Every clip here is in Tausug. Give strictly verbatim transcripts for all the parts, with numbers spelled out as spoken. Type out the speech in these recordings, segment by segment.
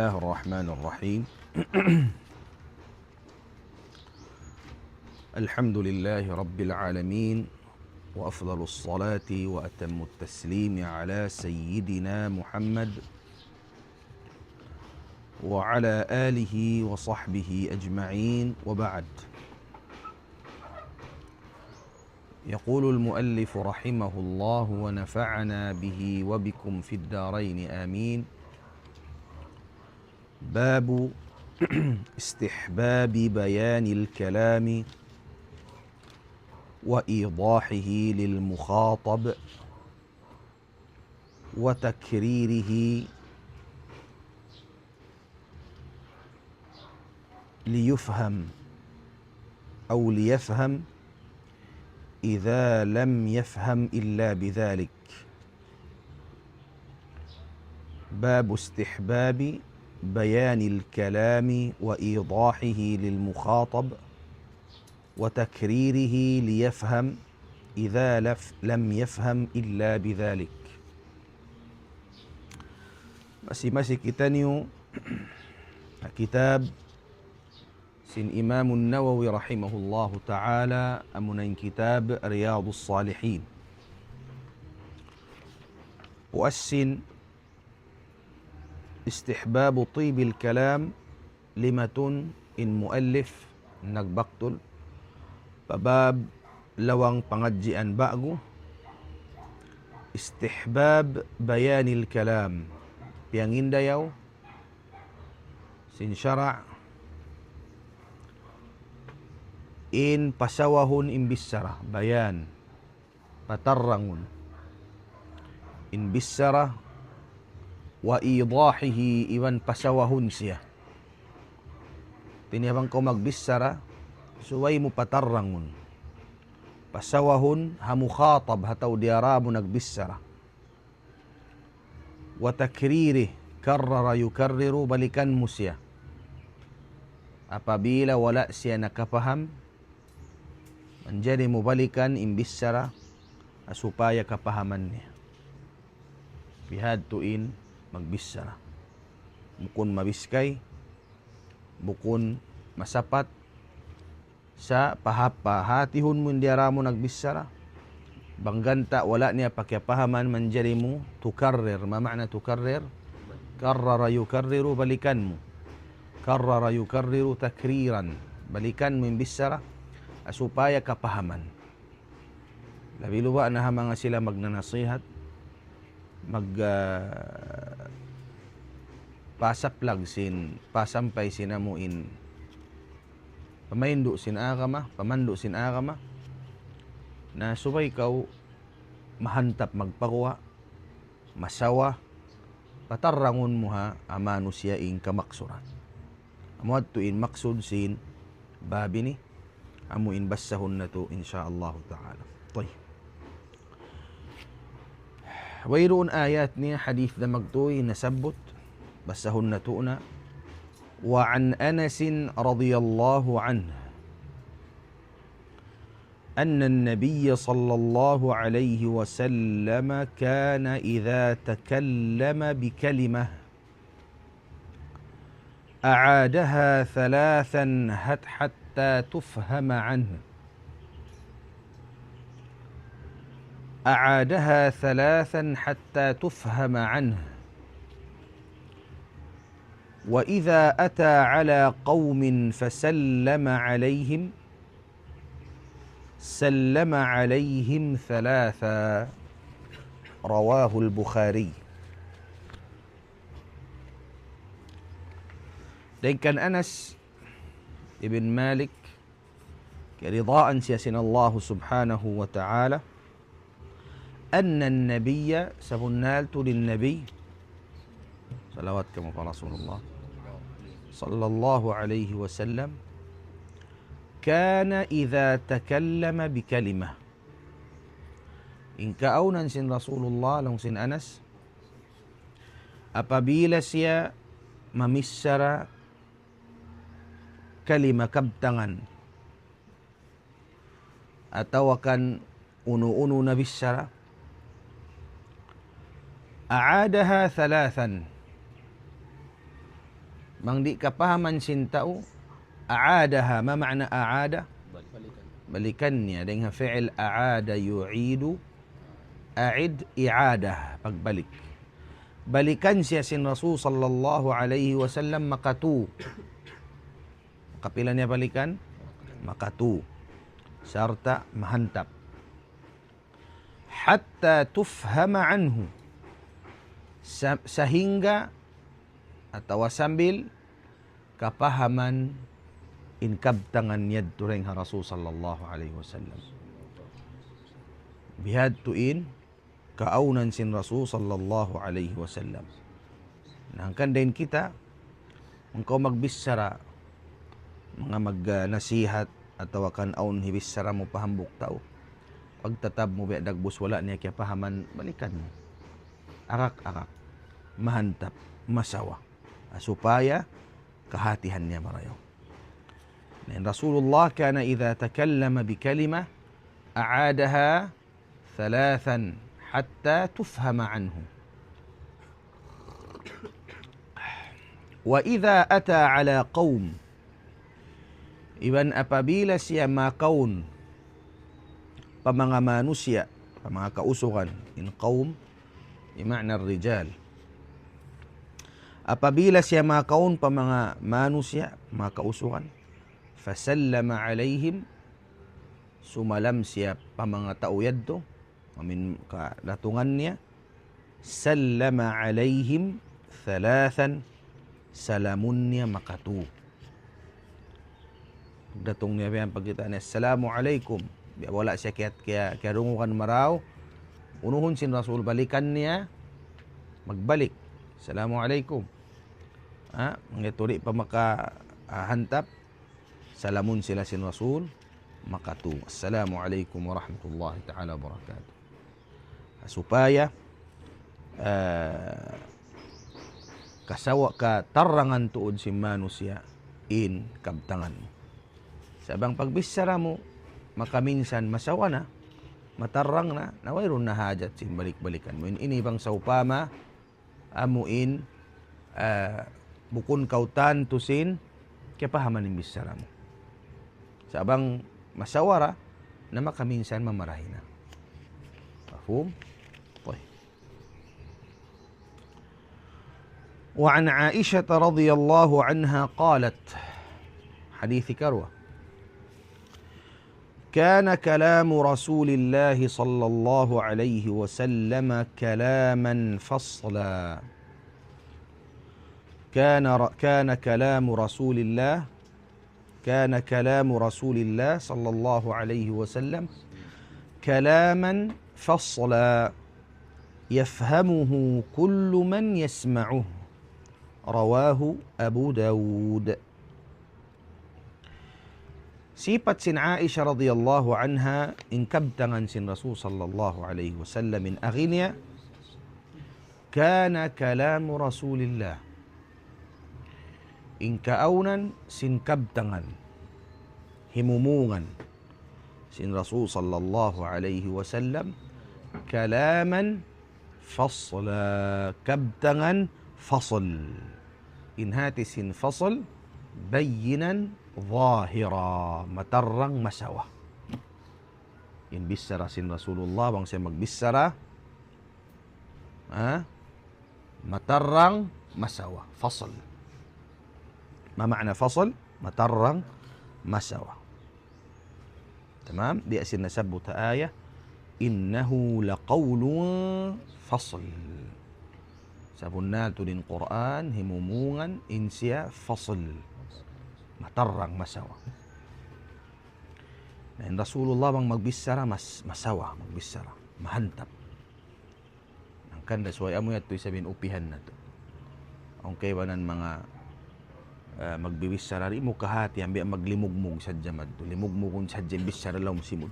الله الرحمن الرحيم. الحمد لله رب العالمين، وأفضل الصلاة وأتم التسليم على سيدنا محمد وعلى آله وصحبه أجمعين، وبعد. يقول المؤلف رحمه الله ونفعنا به وبكم في الدارين آمين. باب استحباب بيان الكلام وإيضاحه للمخاطب وتكريره ليفهم أو ليفهم إذا لم يفهم إلا بذلك. باب استحباب بيان الكلام وإيضاحه للمخاطب وتكريره ليفهم إذا لف-، لم يفهم إلا بذلك. Masi-masi kitaniyu ha kitab sin Imam Nawawi rahimahullahu ta'ala, amuna in kitab Riyadus Salihin. Puas sin istihbabu tibil kalam, limatun in muallif nagbaktul pa bab lawang pangadjian ba'gu, istihbab bayanil kalam, piyangindayaw sin sara' in pasawahun in bichara, bayan, patarrangun in bichara, wa idahihi, iban pasawahun siya. Tiniya bang kaw magbichara, subay mu patarrangun, pasawahun ha mukhatab, ha tau diyara mu nagbichara. Wa takririhi, karrara yukarriru, balikan mu siya. Apabila wala' siya nakapaham, manjari mu balikan in bichara, ha supaya kapahaman niya. Bihadtu in magbichara. Bukun mabiskay, bukun masapat, sa' pahapa, hatihun mu in diyara mu nagbichara. Bang ganta' wala' niya pakiyapahaman, manjari mu tukarrir. Ma ma'na tukarrir? Karrara yukarriru, balikan mu. Karrara yukarriru takriran. Balikan mu in bichara, ha supaya kapahaman. Labi luba' na ha manga sila magnanasihat, mag, ah, pasaplag sin, pasampay sin amu in pamaindu' sin agama, pamandu' sin agama, na subay kaw mahantap magpaguwa', masawa, patarrangun mu ha manusiya' in kamaksuran. Amu yadtu in maksud sin bab ini, amu in basahun natu', insya Allah ta'ala. Tayyib. Wayruun ayat niya, hadith da magtuy nasabbut, basahun natu' na. وعن أنس رضي الله عنه أن النبي صلى الله عليه وسلم كان إذا تكلم بكلمة أعادها ثلاثا هت-، حتى تفهم عنه. أعادها ثلاثا حتى تفهم عنه. وإذا أتى على قوم فسلم عليهم، سلم عليهم ثلاثا. رواه البخاري. Dayn kan Anas ibn Malik, kiyaridaan siya sin Allah subhanahu wa ta'ala, أن النبي, sabunnal tuud in Nabi, salawat kamu pa Rasulullah, sallallahu alayhi wasallam, كان إذا تكلم بكلمة. In kaawnan sin Rasulullah, laung sin Anas, apabila siya mamichara kalima kabtangan, atawa kan unu-unu na bichara, أعادها ثلاثا. Bang di' kapahaman sin tau, أعادها. ما معنى أعاد؟ Balikan niya. Dayn ha fi'il أعاد يعيد, أعد إعادة, pagbalik. Balikan siya sin Rasul sallallahu alayhi wasallam makatu. Makapila niya balikan? Makatu. Sarta' mahantap. حتى تفهم عنه. Sa-, sahingga atawa sambil kapahaman in kabtangan yadtu dayn ha Rasul sallallahu alayhi wasallam. Bihadtu in kaawnan sin Rasul sallallahu alayhi wasallam. Na hangkan dayn kita, bang kaw magbichara, manga mag-, ah, nasihat, atawa kan awn hibichara mu pa hambuuk tau, pagtatab mu biya' dagbus wala' niya kiyapahaman, balikan mu. Arak-arak, mahantap, masawa. Ah, supaya kahatihan niya marayaw. Na in Rasulullah كان إذا تكلم بكلمة أعادها ثلاثا حتى تفهم عنه. وإذا أتى على قوم, iban apabila siya makaun pa manga manusiya', pa manga kausugan, in qaum, بمعنى الرجال. Apabila siya makaun pa manga manusiya', manga kausugan, فسلم عليهم, sumalam siya pa manga tau yadtu, amin kadatungan niya, سلم عليهم ثلاثا, salamun niya makatu. Pagdatung niya biya' yan, pagkita' niya, "Assalamu alaykum." Biya' wala' siya kiya-, kiya-, kiyarungugan marayaw. Unuhun sin Rasul, balikan niya, magbalik. "Assalamu alaykum." Ha? Mangyaturi pa maka, ah, hantap. Salamun sila sin Rasul, makatu. "Assalamu alaykum warahmatullahi ta'ala wabarakatuh." Supaya, ah, kasawa-, katarangan tuud sin manusiya' in kabtangan mu. Sa' bang pagbichara mu, makaminsan masawa na, matarang na, na wayruun na hajat sin balik-balikan mu. In, ini bang sawpama, amu in, ah, bukun kaw tantu sin kiyapahaman in bichara mu. Sa' bang masawa ra, na makaminsan mamarahi na. Mafhum? Tayyib. وعن عائشة رضي الله عنها قالت, hadith hikaruwa, كان كلام رسول الله صلى الله عليه وسلم كلاما فصلا. كان ر-، كان كلام رسول الله، كان كلام رسول الله صلى الله عليه وسلم كلاما فصلا يفهمه كل من يسمعه. رواه أبو داود. Sipat sin Aisha radiyallahu anha, in kabtangan sin Rasul sallallahu alayhi wasallam, in agi niya, كان كلام رسول الله. In kaawnan sin kabtangan, himumungan sin Rasul sallallahu alayhi wasallam, كلاما فصلا, kabtangan fasl. In hati sin fasl, بينا ظاهرا, matarang masawa. In bichara sin Rasulullah, bang siya magbichara, ha? Matarang masawa. Fasl. ما معنى فصل؟ Matarang masawa. Tamam? Di' sin nasabbut ha ayat, إنه لقول فصل. Sabunnal tuud in Qur'an, himumungan in siya fasl. Matarang masawa. Na in Rasulullah bang magbichara, mas-, masawa magbichara. Mahantap. Hangkan da subay amu yadtu isab in upihan natu'. Awn kaibanan manga, ah, magbibichara, di' mu kahatihan, biya' maglimugmug sadja madtu. Limugmugun sadja in bichara lawm simud.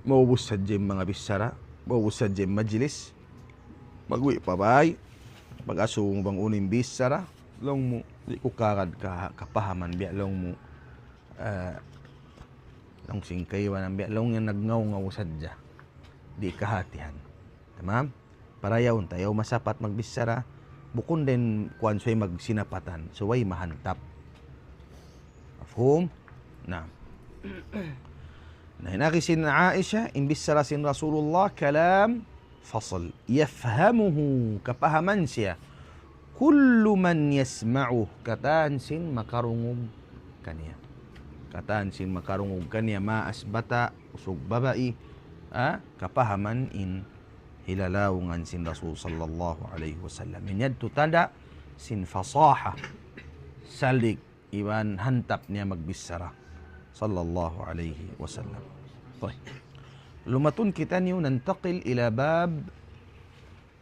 Maubus sadja in manga bichara, maubus sadja in majlis. Mag-uwi' pa bāy, pag-asubu mu bang unu in bichara, laung mu, di' ku kagad ka-, kapahaman, biya' laung mu, ah, laung sin kaibanan, biya' laung yan nagngaw-ngaw sadja. Di' kahatihan. Tamam? Parayawun ta, ayaw masapat magbichara, Bukun da in kuwan subay magsinapatan, subay mahantap. Mafhum? Na. Na, in agi sin Aisha, in bichara sin Rasulullah, kalam fasl. Yafhamuhu, kapahaman siya. Kullu man yasma'uh, katan sin makarungug kaniya. Katan sin makarungug kaniya, maas bata', usug babai, ha, kapahaman in hilalaungan sin Rasul sallallahu alayhi wasallam. In yadtu tanda' sin fasaha, salik, iban hantap niya magbichara, sallallahu alayhi wasallam. Tayyib. Lumatun kitaniyu, nantaqil ila bab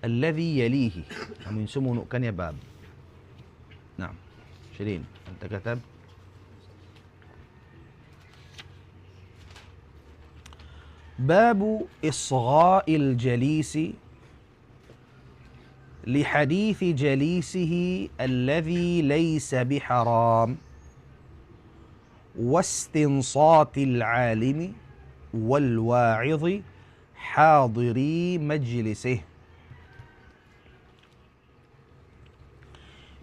alladhi yalihi. Amun sumunu' kaniya bab. Naam. Shirin, anta katab. باب إصغاء الجليس لحديث جليسه الذي ليس بحرام، واستنصات العالم والواعظ حاضري مجلسه.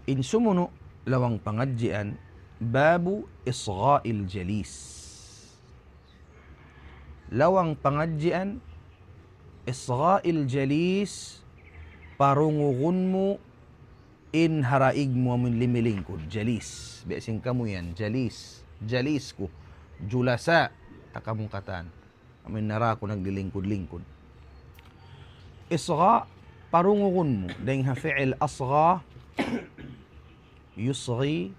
In sumunu' lawang pangadjian, babu isgha'il jalis. Lawang pangadjian, isgha'il jalis, parungugun mu in haraig mu amun limilingkud, jalis. Biya' sin kamu yan, jalis. Jalis ku. Julasa, ta kamu katan. Amun nara ku naglilingkud-lingkud. Isgha, parungugun mu. Dayn ha fi'il asgha, yusghi,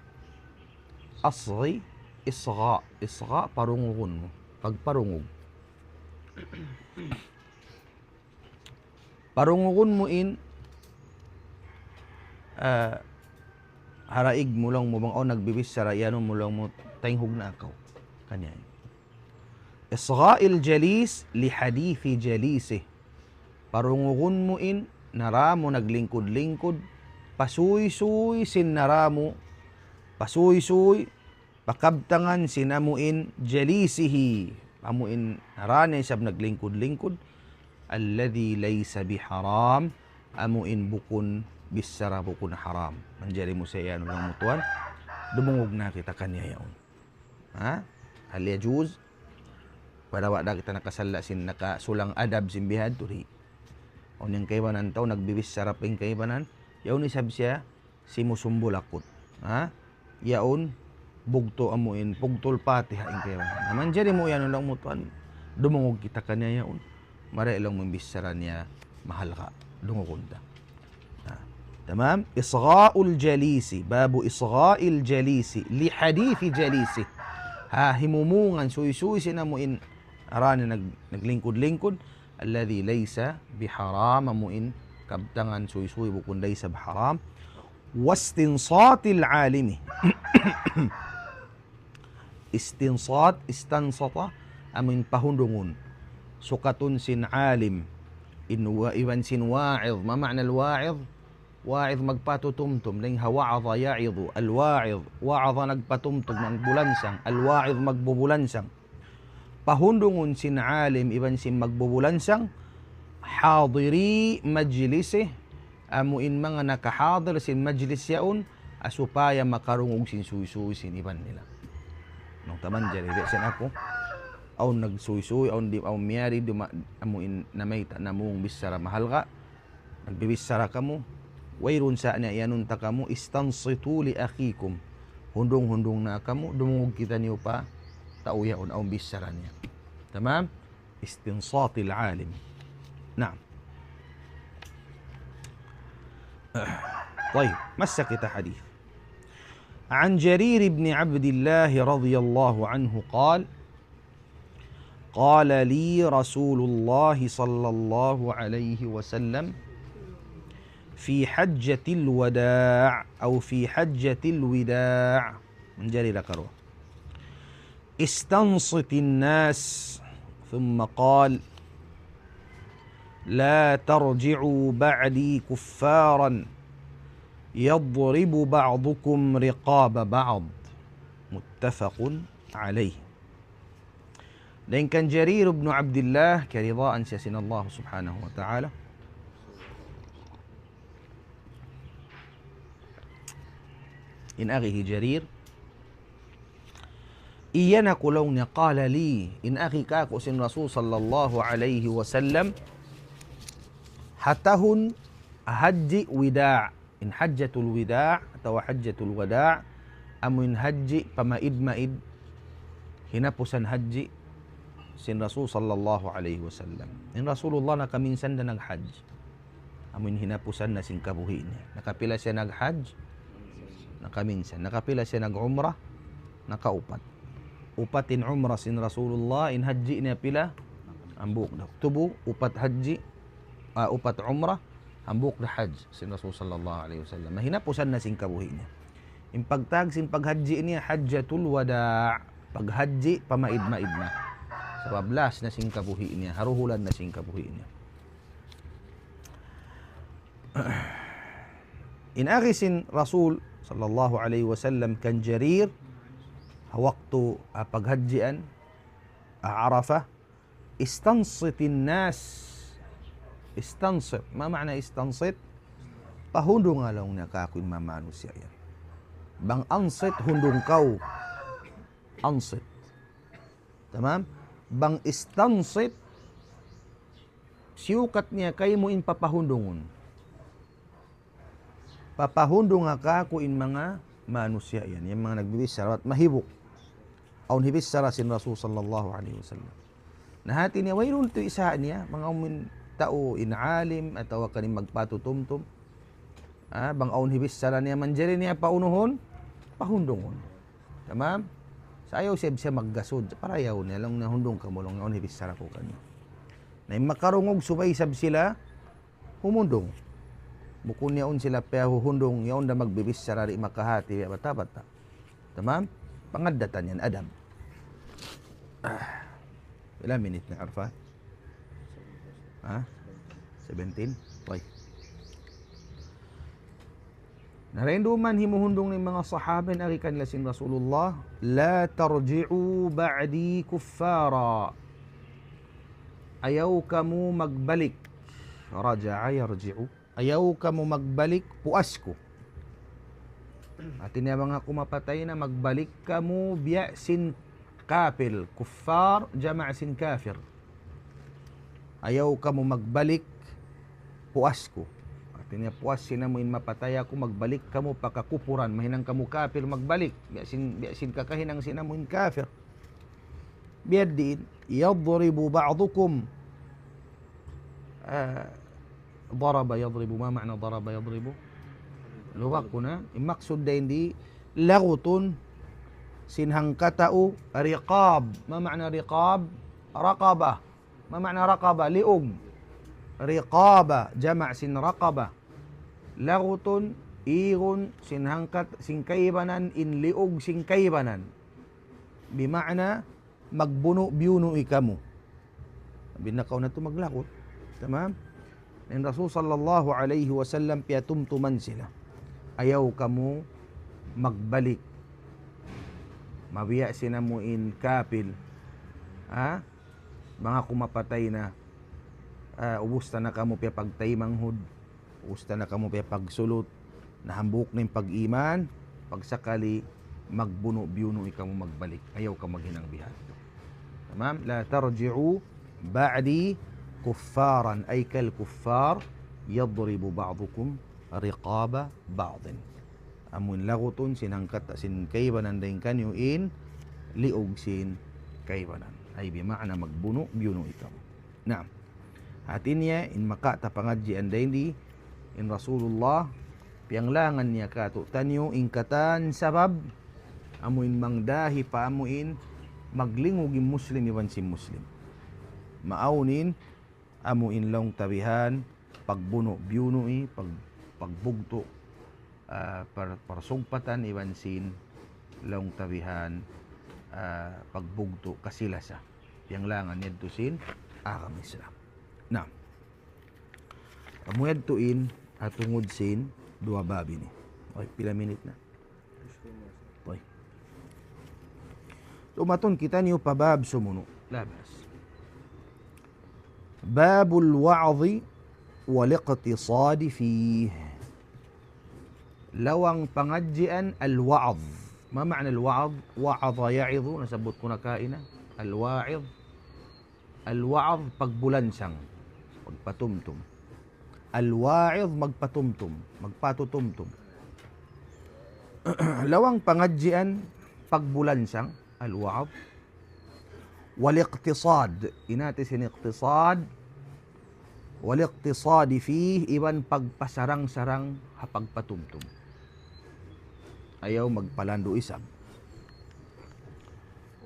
asghi, isgha. Isgha, parungugun mu. Pagparungug. Parungugun mu in, ah, haraig mu laung mu bang awn nagbibichara, iyanun mu laung mu, "Tainghug na kaw." Kaniya. Isgha'il jalis li hadithi jalisih. Parungugun mu in nara mu naglingkud-lingkud, pasuysuy sin nara mu, pasuysuy, pakabtangan sin amu in jalisihi, amu in nara niya isab naglingkud-lingkud, alladhi laysa biharam, amu in bukun bichara bukun haram. Manjari mu sa iyanun laung mu tuwan, dumungug na kita kaniya yaun. Ha? Hal yajuz? Para wa' da kita nakasala' sin nakasulang adab sin bihadtu di'. Awn in kaibanan tau, nagbibichara pa in kaibanan, yaun isab siya, simusumbulakut. Ha? Yaun, bugtu' amu in, bugtul Fatiha in kaibanan. Na manjari mu yan laung mu tuwan, dumungug kita kaniya yaun. Mari laung mu in bichara niya mahalga'. Dungugun ta. Ha. Tamam? Isgha'ul jalisi. Babu isgha'il jalisi. Li hadithi jalisi. Ha, himumungan, suysuy sin amu in nara niya nag-, naglingkud-lingkud. Alladhi laysa biharam, amu in kabtangan suysuy bukun laysa biharam. Wastinsatil alimi. Istinsat, istansata, amu in pahundungun. Sukatun sin alim. In wa-, iban sin wa'idh. Ma ma'na al-wa'idh? Wa'idh magpatutumtum. Dayn ha wa'adha ya'idhu. Al-wa'idh. Wa'adha nagpatumtum, magbulansang. Al-wa'idh magbubulansang. Pahundungun sin alim iban sin magbubulansang, hadiri majlisih, amu in manga nakahadir sin majlis yaun, ha supaya makarungug sin suysuy sin iban nila. Nung taman jari, biya' sin aku, awn nagsuysuy, awn di', awn miyari, duma-, amu in namayta' namung bichara mahalga', nagbibichara kamu, wayruun sa niya iyanun ta kamu, istansitu li akhikum. Hundung-hundung na kamu, dumungug kitaniyu pa tau yaun, awn bichara niya. Tamam? Istinsatil alim. Naam. Tayyib, masa kita hadith. عن جرير بن عبد الله رضي الله عنه قال: قال لي رسول الله صلى الله عليه وسلم في حجة الوداع أو في حجة الوداع. Manjari da karuwa. استنصت الناس، ثم قال: لا ترجعوا بعدي كفارا يضرب بعضكم رقاب بعض. متفق عليه. Dayn kan Jarir ibn Abdullah, kiyaridaan siya sin Allah subhanahu wa ta'ala. In agi hi Jarir, iyan aku laung niya, قال لي, in agi kāku' sin Rasul sallallahu alayhi wasallam, ha tahun hajji wida', in hajjatul wida' atawa hajjatul wada', amu in hajji pamaid-maid, hinapusan hajji sin Rasul sallallahu alayhi wasallam. In Rasulullah nakaminsan da naghajj. Amu in hinapusan na sin kabuhi' niya. Nakapila siya naghajj? Nakaminsan. Nakapila siya nag-umrah? Nakaupat. Upat in umrah sin Rasulullah, in hajji niya pila? Hambuuk da. Tubu, upat hajji, ah, upat umrah, hambuuk da hajj sin Rasul sallallahu alayhi wasallam. Na hinapusan na sin kabuhi' niya. In pagtawag sin paghajji niya, hajjatul wada'. Paghajji, pamaid-maid na. Sabab last na sin kabuhi' niya, haruhulan na sin kabuhi' niya. In agi sin Rasul sallallahu alayhi wasallam kan Jarir, ha waktu, ah, paghajjian, ah, Arafah, استنصت الناس. استنصت. ما معنى استنصت؟ Pahundunga laung niya kāku' in manga manusiya' yan. Bang ansit, hundung kaw. Ansit. Tamam? Bang istansit, siyukat niya kaymu in papahundungun. Papahundunga kāku' in manga manusiya' yan, in manga nagbibichara, bat mahibuk. Awn hibichara sin Rasul sallallahu alayhi wasallam. Na hāti niya, wayruun tuud isa niya, manga awn tau in alim, atawa kan in magpatutumtum. Ah, bang awn hibichara niya, manjari niya paunuhun, pahundungun. Tamam? Sa' ayaw siya, siya maggasud, parayaw niya, laung niya, hundung kamu, laung niya, awn hibichara ku kaniyu. Na in makarungug, subay isab sila, humundung. Bukun yaun sila piyahuhundung, yaun da magbibichara di' makahāti, biya' bata'-bata'. Tamam? Pangaddatan yan, adab. Ah. Pila minit na, Arfa? Ha? Seventeen? Way. Na dayn duun himuhundung in manga sahaba, in agi kanila sin Rasulullah, لا ترجعوا بعدي كفارا. Ayaw kamu magbalik. Raja'a yarji'u. Ayaw kamu magbalik puas ku. Hāti niya, bang aku mapatay na, magbalik kamu biya' sin kapil, kuffar, jama' sin kafir. Ayaw kamu magbalik puas ku. Hāti niya, puas sin amu in mapatay aku, magbalik kamu pa kakupuran, mahinang kamu kapil, magbalik. Biya' sin, biya' sin kakahinang sin amu in kafir. Biya' diin, يضرب بعضكم. Ah, ضرب يضرب. ما معنى ضرب يضرب؟ Luwag ku na. In maksud dayn di, lagutun sin hangkatau riqab. ما معنى رقاب؟ رقبة. ما معنى رقبة؟ Liug. Riqaba, jama' sin raqaba. Lagutun, igun, sin hangkat, sin kaibanan, in liug sin kaibanan. Bima'na, magbunu'-biyunu'i kamu. Bina kaw na tu maglagut. Tamam? In Rasul sallallahu alayhi wasallam piyatumtuman sila. Ayaw kamu magbalik. Mabiya' sin amu in kapil. Ha? Bang aku mapatay na, ah, ubus ta na kamu piyapagtaymanghud. Ubus ta na kamu piyapagsulut, na hambuuk na in pag-iman, pagsakali magbunu'-biyunu'i kamu magbalik. Ayaw kamu maghinang bihan. Tamam? لا ترجعوا بعدي كفارا، أي كالكفار، يضرب بعضكم رقاب بعض. Amu in lagutun sin hangkat sin kaibanan dayn kaniyu in liug sin kaibanan. Ay bima'na magbunu'-biyunu'i kamu. Naam. Hāti niya, in makawa' ta pangadjian dayn di, in Rasulullah, piyanglangan niya kātu'niyu in katan sabab, amu in mangdahi pa amu in maglingug in Muslim iban sin Muslim. Maawn in, amu in laung ta bihan, pagbunu'-biyunu'i, pag-, pagbugtu', ah, par-, parsugpatan iban sin laung ta bihan, ah, pagbugtu' kasi-lasa. Piyanglangan yadtu sin agama Islam. Na, amu yadtu in ha tungud sin duwa bab ini. Ay, pila minit na? Ay. So, matun kitaniyu pa bab sumunu'. Labas. باب الوعظ والاقتصاد فيه. Lawang pangadjian, al-wa'adh. Ma ma'na al-wa'adh? Wa'adha ya'idhu, nasabbut ku na kaina. Al-wa'idh. Al-wa'adh, pagbulansang. Pagpatumtum. Al-wa'idh, magpatumtum. Magpatutumtum. Lawang pangadjian, pagbulansang. Al-wa'adh. Wal-iqtisad. In hati sin iqtisad. Wal-iqtisad fihi, iban pagpasarang-sarang ha pagpatumtum. Ayaw magpalandu' isab.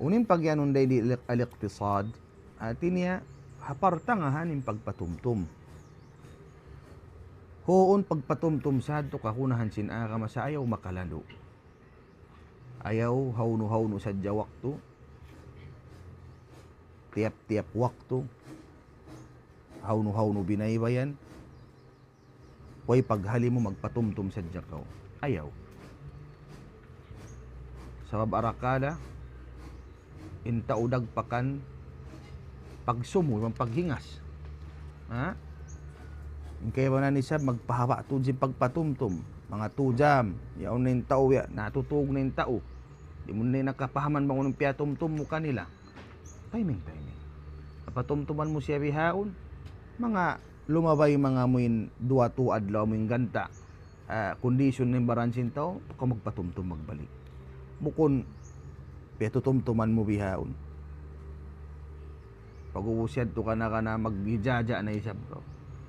Unu in pagiyanun dayn di al-iqtisad, hati niya, ha partangahan in pagpatumtum. Huun pagpatumtum sadtu kagunahan sin agama sa' ayaw makalandu'. Ayaw hawnu-hawnu sadja waktu, tiyap-tiyap waktu, hawnu-hawnu binaybayan, way paghali mu magpatumtum sadja kaw. Ayaw. Sabab arakala', in tau dagpakan pagsumu, iban paghingas. Ha? In kaibanan isab magpahaba' tuud sin pagpatumtum. Manga tujam, yaun na in tau ya, natutug na in tau. Di' mu na nakapahaman bang unu in piyatumtum mu kanila. Timing, timing. Patumtuman mu siya bihaun, manga lumabay manga amuin duwa tū adlaw amuin ganta', ah, kondisyon na in baran sin tau, bukun magpatumtum magbalik. Bukun, piyatutumtuman mu bihaun. Pag-ubus yadtu kana-kana maghijaja na isab kaw.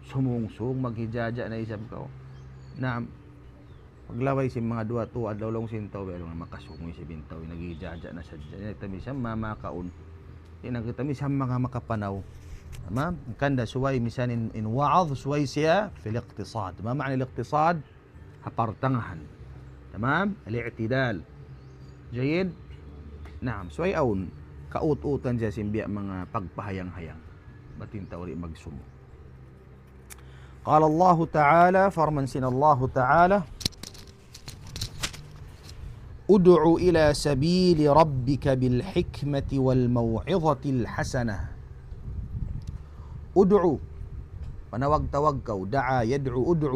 Sumung-sung maghijaja na isab kaw. Naam. Paglabay sin manga duwa tū adlaw laung sin tau, biya' laung makasung isab in tau, naghijaja na sadja. Di' na kita misan mamakaun. Di' na kita misan manga makapanaw. Tamam? Hangkan da subay misan in, in wa'adh, subay siya fil iqtisad. Ma ma'na al-iqtisad? Ha partangahan. Tamam? Al-i'tidal. Jayyid? Naam. Subay awn kaut-utan siya sin biya' manga pagpahayang-hayang. Bat in tau di' magsumu. قال الله تعالى, parman sin Allahu Ta'ala, ادع إلى سبيل ربك بالحكمة والموعظة الحسنة. ادع, panawag-tawag kaw, دعا يدعو ادع.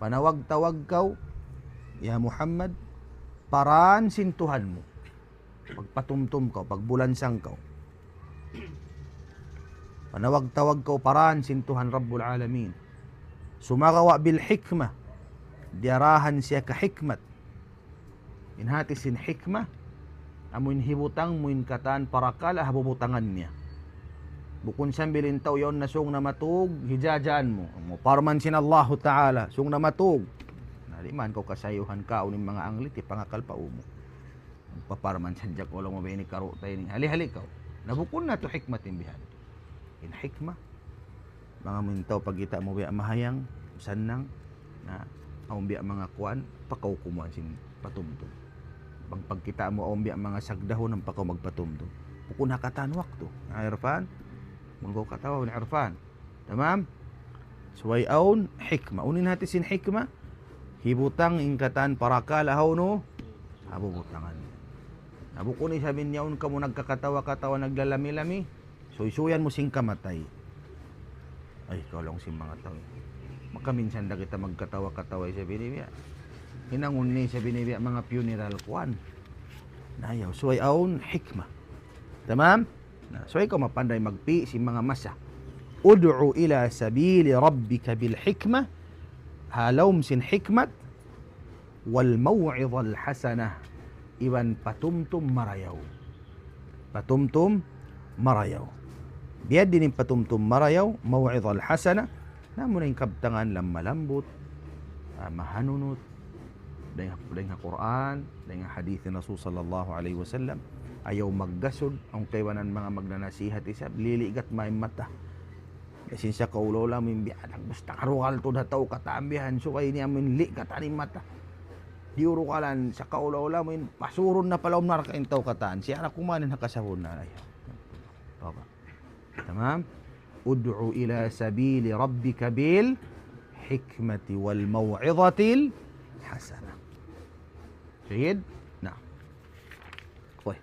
Panawag-tawag kaw, ya Muhammad, pa dān sin Tuhan mu. Pagpatumtum kaw, pagbulansang kaw. Panawag-tawag kaw pa dān sin Tuhan Rabbul Alamin. Sumagawa' bil hikmah, diyarahan siya ka hikmat. In hati sin hikmah, amu in hibutang mu in katan parakala' ha bubutangan niya. Bukun sambil in tau yaun na sung na matug, hijajaan mu. Amu parman sin Allahu Ta'ala, sung na matug. Na, di' man kaw kasayuhan kaun in manga anglit, ipangakal pa ū mu. Magpaparman sadja kaw laung mu ba ini karu' ta ini. Hali-hali kaw. Na bukun na tuud hikmat in bihan. In hikmah, manga amu in tau pagkita' mu biya' mahayang, sannang, na awn biya' manga kuwan, pakaw kumuan sin patumtum. Bang pagkita' mu awn biya' manga sagdahun, ampa kaw magpatumtum. Bukun ha katan waktu. Na, Irfan? Bang kaw katawa, Irfan. Tamam? Subay awn hikmah. Unu in hati sin hikmah? Hibutang in katan parakala' ha unu? Ha bubutangan. Na bukun isab in yaun kamu nagkakatawa-katawa, naglalami-lami, suysuyan mu sin kamatay. Ay, kaw laung sin manga tau. Makaminsan da kita magkatawa-katawa isab ini biya'. Hinangun ini isab ini biya' manga funeral kuwan. Na ayaw, subay awn hikmah. Tamam? Na, subay kaw mapanday magpi' sin manga masa. ادع إلى سبيل ربك بالحكمة, ha lawm sin hikmat, والموعظة الحسنة, iban patumtum marayaw. Patumtum marayaw. Biyadiin in patumtum marayaw, maw'idhah al-hasanah, na amu na in kabtangan lamma-lambut, ah, mahanunut, dayn, dayn ha Qur'an, dayn ha hadith ni Rasul sallallahu alayhi wasallam. Ayaw maggasud, awn kaibanan manga magnanasihat isab, liligat mayan mata. Biya' sin sakaula-ula amu in biya' da, basta karugal tuud ha tau katan bihan, subay niya amu in li' katan in mata. Diyurugalan sakaula-ula amu in pasurun na pa lawm narka' in tau katan. Siya ra kuman in ha kasabunnalan. Ayaw. Tawba. Tamam? ادع إلى سبيل ربك بالحكمة والموعظة الحسنة. Jayyid? Na. Uy.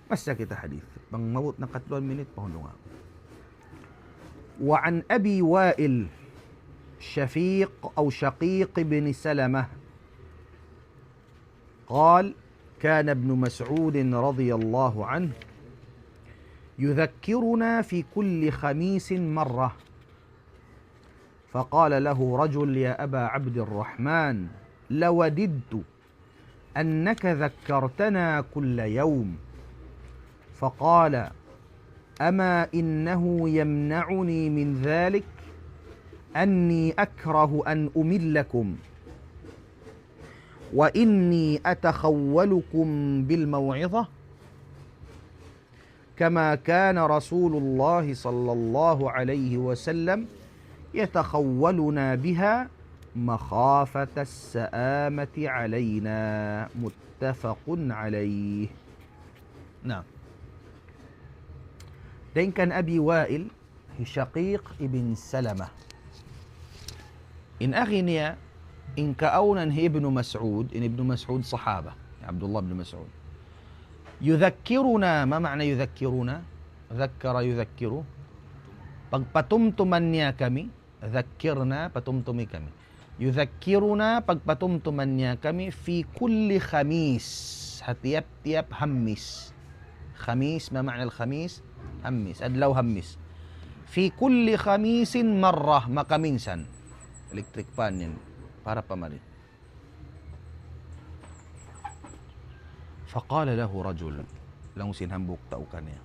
Masa kita hadith. Bang maabut na katluan minit, pahundungan. وعن أبي وائل شفيق أو شقيق بن سلمة قال: كان ابن مسعود رضي الله عنه يذكرنا في كل خميس مرة، فقال له رجل: يا أبا عبد الرحمن، لوددت أنك ذكرتنا كل يوم. فقال: أما إنه يمنعني من ذلك أني أكره أن أملكم، وإني أتخولكم بالموعظة، كما كان رسول الله صلى الله عليه وسلم يتخولنا بها مخافة السآمة علينا. متفق عليه. Naam. Dayn kan Abi Wa'il, hi Shaqiq ibn Salama. In agi niya, in kaawnan hi Ibnu Mas'ud, in Ibnu Mas'ud sahaba, Abdullah ibn Mas'ud. يذكرنا، ما معنى يذكرنا؟ ذكر يذكر. Pagpatumtuman niya kami, ذكرنا, patumtumi kami. يذكرنا, pagpatumtuman niya kami, في كل خميس, ha tiyap-tiyap Hammis. Khamis, ما معنى الخميس؟ Hammis, adlaw Hammis. في كل خميس مرة, makaminsan. Electric fan yan. Para pa mari. فقال له رجل, laung sin hambuuk tau kaniya,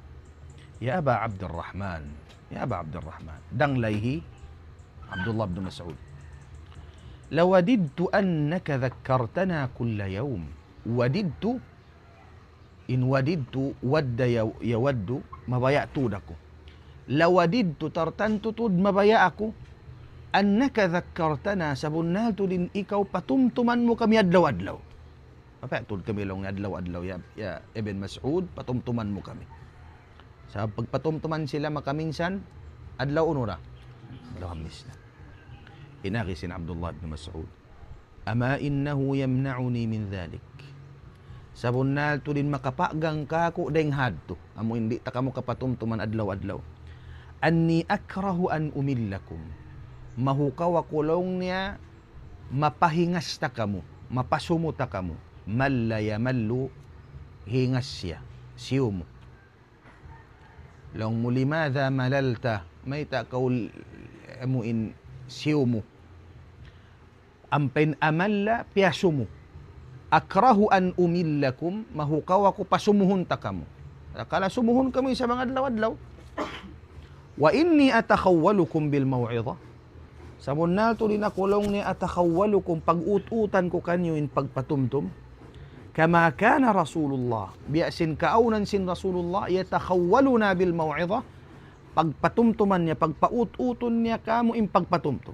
يا أبا عبد الرحمن, ya Aba Abdurrahman, danglay hi Abdullah bin Mas'ud. لوددت أنك ذكرتنا كل يوم. وددت, in wadidtu, wadda ya-, yawaddu, mabaya' tuud aku. لوددت, tartantu tuud mabaya' aku, أنك ذكرتنا, sabunnal tuud in ikaw patumtuman mu kami adlaw-adlaw. Mabaya' tuud kami laung adlaw-adlaw, ya, ya Ibn Mas'ud, patumtuman mu kami. Sabab pagpatumtuman sila makaminsan, adlaw unu ra? Adlaw Hammis na. In agi sin Abdullah bin Mas'ud, أما إنه يمنعني من ذلك. Sabunnal tuud in makapagang kāku' dayng ha yadtu. Amu in di' ta kamu kapatumtuman adlaw-adlaw. أني أكره أن أملكم. Mahukaw aku laung niya mapahingas ta kamu, mapasumu ta kamu. مل يمل, hingas siya, siyumu. Laung mu, لماذا مللت? Mayta' kaw l-, amu in siyumu? Ampa in amalla, piyasumu. أكره أن أملكم, mahukaw aku pasumuhun ta kamu. Kala sumuhun kamu isab bang adlaw-adlaw. وإني أتخولكم بالموعظة. Sabunnal tuud in aku laung niya أتخولكم, pag-ut-utan ku kaniyu in pagpatumtum. كما كان رسول الله, biya' sin kaawnan sin Rasulullah, يتخولنا بالموعظة, pagpatumtuman niya, pagpaut-utun niya kamu in pagpatumtum.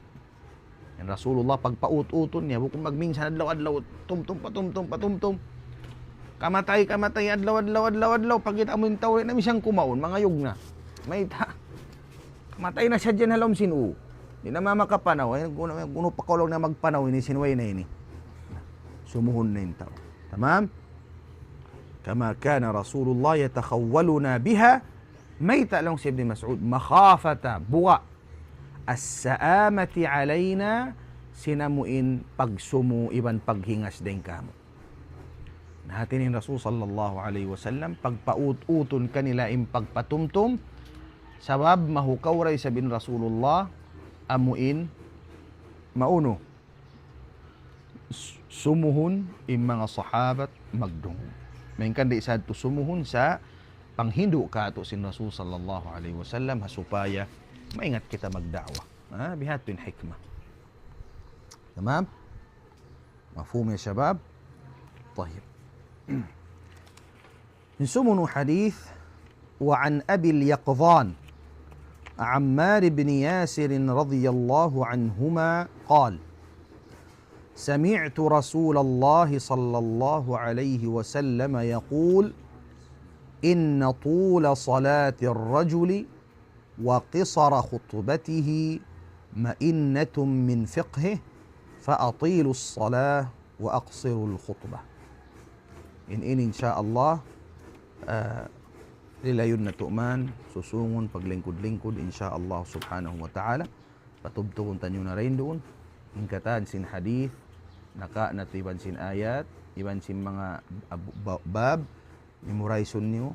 In Rasulullah pagpaut-utun niya, bukun magminsan adlaw-adlaw, tumtum, patumtum, patumtum. Kamatay, kamatay, adlaw, adlaw, adlaw, adlaw, pagkita' mu in tau, di' na minsan kumaun, mangayug na. Mayta'? Kamatay na sadja ha lawm sin uu. Di' na makapanaw, eh, kunu', kunu' pa kaw laung niya magpanaw ini sin way na ini. Sumuhun na in tau. Tamam? كما كان رسول الله يتخولنا بها. Mayta' laung hi Ibn Mas'ud, مخافة, buga', السآمة علينا, sin amu in pagsumu iban paghingas dayn kāmu'. Na hāti niya in Rasul sallallahu alayhi wasallam, pagpaut-utun kanila in pagpatumtum, sabab mahukaw da isab in Rasulullah, amu in maunu, s-, sumuhun in manga sahabat magdungug. Malayngkan di' sa yadtu sumuhun sa' panghindu' kātu' sin Rasul sallallahu alayhi wasallam, ha supaya maingat kita magda'wa. Ha, bihadtu in hikmah. Tamam? مفهوم يا شباب؟ طيب. In sumunu hadith, وعن أبي اليقظان عمار بن ياسر رضي الله عنهما قال: سمعت رسول الله صلى الله عليه وسلم يقول: إن طول صلاة الرجل وقصر خطبته مئنة من فقهه، فأطيلوا الصلاة وأقصروا الخطبة. In, in, insya Allah, ah, lilayun natu' man, susungun, paglingkud-lingkud, insya Allah subhanahu wa ta'ala. Patubtuhun taniyu na dayn duun in katan sin hadith, naka' natu' iban sin ayat, iban sin manga ab-, ba-, bab, memorize niyu,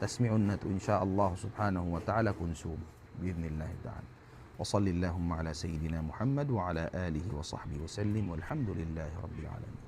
tasmi'un natu', insya Allah subhanahu wa ta'ala, kunsum, bi'idhnillahi ta'ala. وصل اللهم على سيدنا محمد وعلى آله وصحبه وسلم، والحمد لله رب العالمين.